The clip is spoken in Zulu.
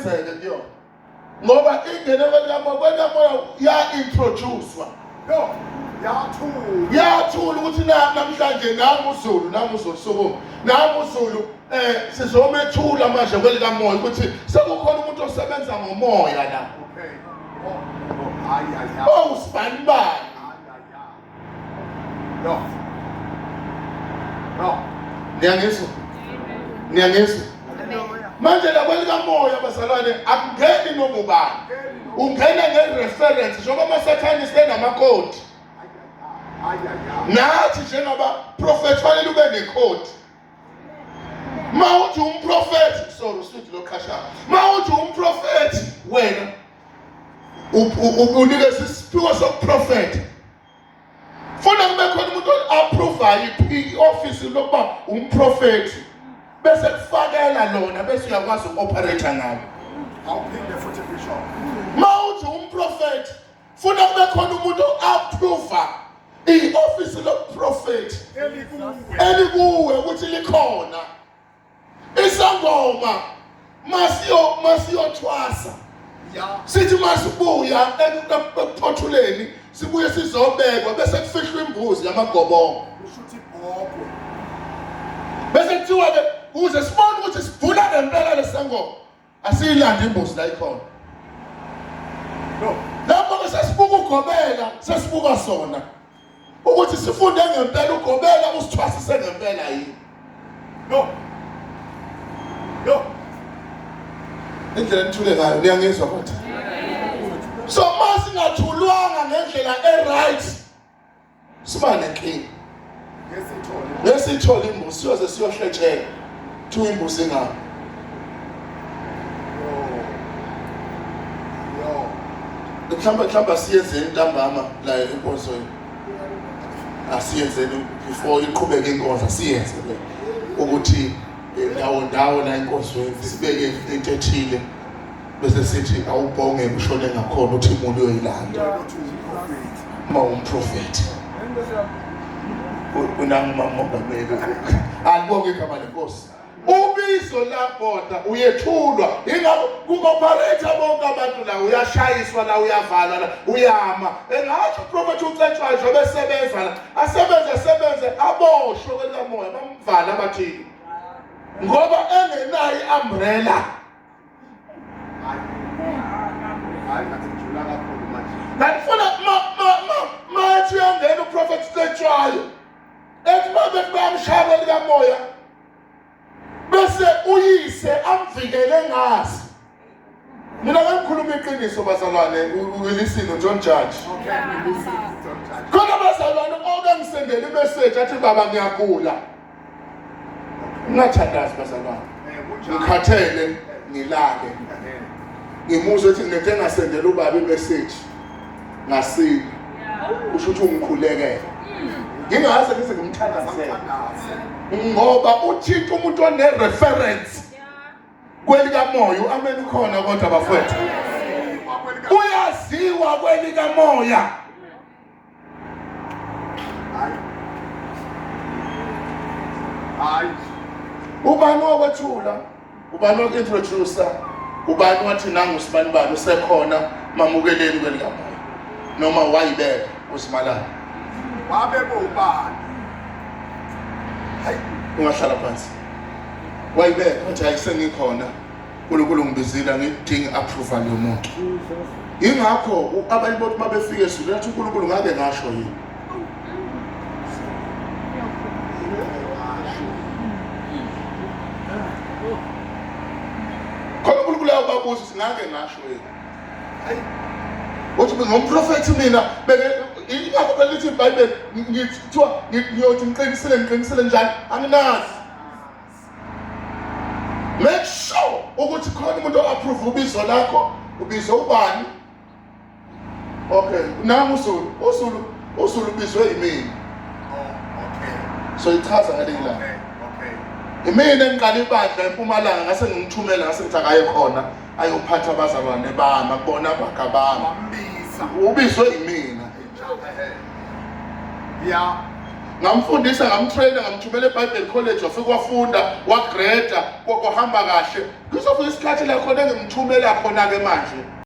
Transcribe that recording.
Sele kuyona ngoba ingene kwelikamoya, kwelikamoya ya-introducwa. Yo, yathula. Yathula ukuthi namhlanje nangu uZulu, nangu uZulu, sukuma, nangu uZulu, sizomethula manje kwelikamoya ukuthi sekukhona umuntu osebenza ngomoya la. Okay. Oh, oh, ay, ay, ay. Oh, sibanibani. Ay, ay, ay. No. No. Niyangizwa? Niyangizwa? Manje la kwelikamoya bazalwane akungeni noma ubani. Ungena nge-reference njengoba amasathane senamakhodi. Nathi njengaba prophet fanele ube nekhodi. Ma uthi umprofethi, sorry uswidi loqhasha. Ma uthi umprofethi wena unikeza isiphiwo sokuprofetha. Funa kube khona umuntu o-approve i-office lokuba umprofethi bese kufakela lona bese uyakwazi uku-operate ngalo. Awuphinde futhi Bishop. Ma uthi umprofethi funa kube khona umuntu o-approve i-office lokuprofethi elikuwe ukuthi likhona. Isangoma masiyothwasa sithi masibuya ekuphothuleni sibuye sizobekwa bese kufihlwa imbuzi yamagobongo, bese kuthiwa ke ukuze sibone ukuthi sibhula ngempela lesangoma asiyilande imbuzi la ikhona. Lapho ke sesibuka ugobela, sesibuka sona ukuthi sifunde ngempela ugobela usithwasise ngempela yini. No. No. Indlela enithule ngayo niyangizwa kodwa. So masingathulwanga ngendlela e-right siba nenkinga. Ngesithole imbuzi siyoze siyohletshela kuthiwa imbuzi ingaphi. Mhlawumbe asiyenzeni ntambama la enkonzweni, asiyenzeni before iqhubeke inkonzo, asiyenze le ukuthi ndawo ndawo la enkonzweni sibeke into ethile bese sithi awubhonge ushone ngakhona uthi umuntu uyoyilanda uma umprofethi unangumamongameli. Alibonge igama lenkosi. Ubizo lagoda uyethulwa, ingakho ku-operate bonke abantu la, uyashayiswa la, uyavalwa la, uyama. Engasho uprofethi uCetshwayo njengoba esebenza la, asebenze asebenze aboshwe kwelikamoya, bamvala abathile ngoba engenayo i-umbrella. Ngifuna mathi uyangena uprofethi Cetshwayo ethi babethi bayamshaya kwelikamoya bese uyise amvikele ngazi. Mina ngikhuluma iqiniso bazalwane, listen, don't judge. Khona bazalwane okangisendela imessage athi baba ngiyagula. Ngingathandazi bazalwane, ngikhathele ngilale. Ngimuzwe ethi nginento engasendela ubaba imessage ngasina. Kusho ukuthi ungikhulekele. Ngingaze ngize ngimthandazele. Ngoba uthinta umuntu one reference kwelikamoya. Amen ukhona kodwa bafowethu. Uyaziwa kwelikamoya. Hayi. Ubani wakwethula? Ubani waku-introducer? Ubani wathi nangu sibanibani usekhona mamukeleni kwelikamoya? Noma wayibeka uzimalala? Wabe bobani? Hayi, ungahlala phansi. Wayibeka wathi hayi sengikhona. uNkulunkulu ngibizile, angidingi approval yomuntu. Ingakho abanye bothi babefika ezulwini athi uNkulunkulu ngake ngasho yini? Khona uNkulunkulu uyababuza ukuthi ngake ngasho yini? Hayi. Uthi ngomprofethi mina beke ingakho phela lithi iBhayibheli ngithiwa ngiyothi ngiqinisile ngiqinisile njani anginazi. Make sure ukuthi khona umuntu o-approve ubizo lakho, ubizo ubani? Okay, nangu uZulu, uZulu, uZulu ubizwe yimina. Oh, okay. So ichaza ngelinye ilanga. Okay, okay. Imina engiqala ibandla eMpumalanga ngase ngimthumela ngase ngithi akaye khona ayophatha abazalwane bami akubona abagabami. Wambiza. Ubizwe yimina. Yeah. Ngamfundisa, ngamtraina, ngamthumela eBible College, wafika wafunda, wagreda, kwahamba kahle. Kuzofika isikhathi la khona engimthumela khona-ke manje.